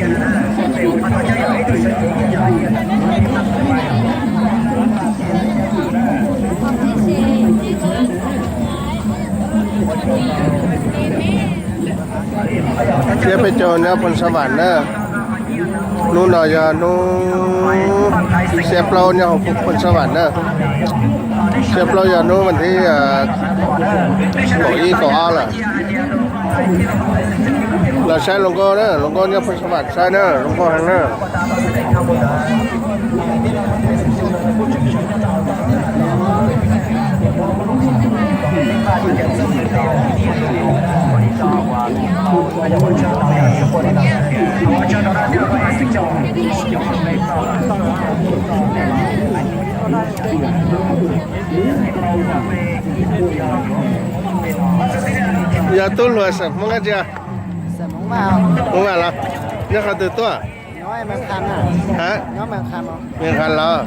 Thiab peb cov nyob Phoos Xa Vam na, hnub no yog hnub xiab plaub nyob hauv Phoos Xa Vam na. Xiab plaub yog hnub vas thib kaum ib kaum ob lawm. Los saib hluas nkauj na, hluas nkauj nyob Phoos Xa Vam saib na, hluas nkauj heev na. Yog tub hluas xeem Hmoob dab tsi? Hmoob Vaj los? Nyob qhov twg tuaj? Ha? Nws qha los?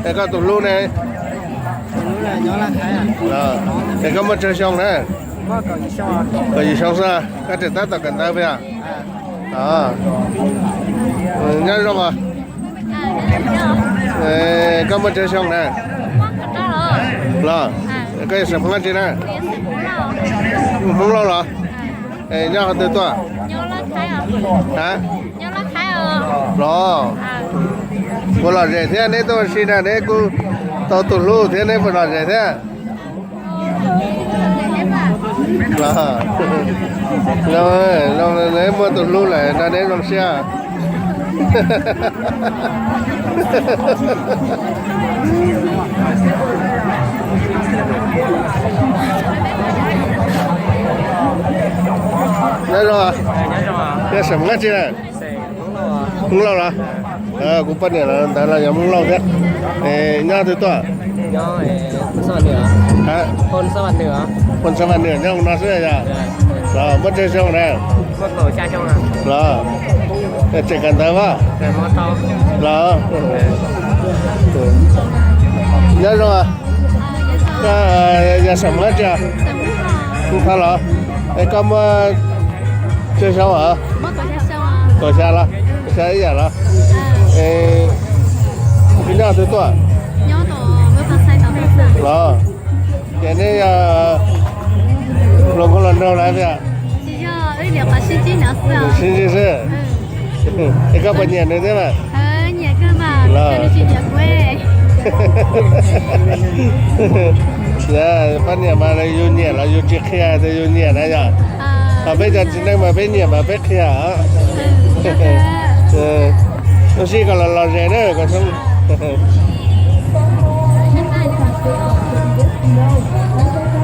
Es koj tus hlub ne? Es koj muaj tsawg xyoo na? Kaum yim xyoo xwb. Koj tseem tab tom kawm ntawv peb os? Nyob zoo os. Koj muaj tsawg xyoo na? Los, koj yog xeem Hmoob dab tsi na? Hmoob Lauj los? Nyob qhov twg tuaj? Ha? Los, puas lom zem thiab? Neb tuaj ua si na, neb kuj tau tus hlub thiab, neb puas lom zem thiab? Los, neb muaj tus hlub lawm no neb zoo siab. Nyob zoo, yog xeem Hmoob dab tsi na? Hmoob Lauj los? Kuv poj niam los ntawd los yog Hmoob Lauj thiab. Nyob twg tuaj? Phoos Xa Vam Nwj no xwb yog? Los muaj tsawg xyoo na? Los, tseem kawm ntawv pab? Los, nyob zoo. Koj yog xeem Hmoob dab tsi? Hmoob Thoj los? Es koj muaj tsawg xyoo os? Kaum xya los? Kaum xya ib yam los? Es nyob twg tuaj? Los, ces neb yog hluas nkauj hluas nraug lawm tiag? Sib ntsib xwb. Es koj puas nyiam nws thiab mas? Los, poj niam mas yus nyiam los yus tsis qhia tias yus nyiam na yog? Ho peb cov txiv neej mas peb nyiam mas peb qhia. Ua si kom los los zes na.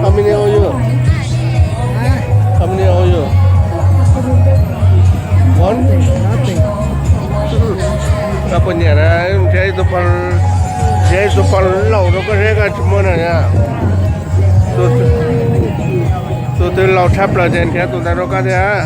How many of you? How many of you? One? Koj puas nyiam na? Nrhiav ib tug poj, nrhiav ib tug poj laus rau koj seb koj tsis muaj na. Tus twg laus tshaj plaws ces nrhiav tus ntawd rau koj thiab.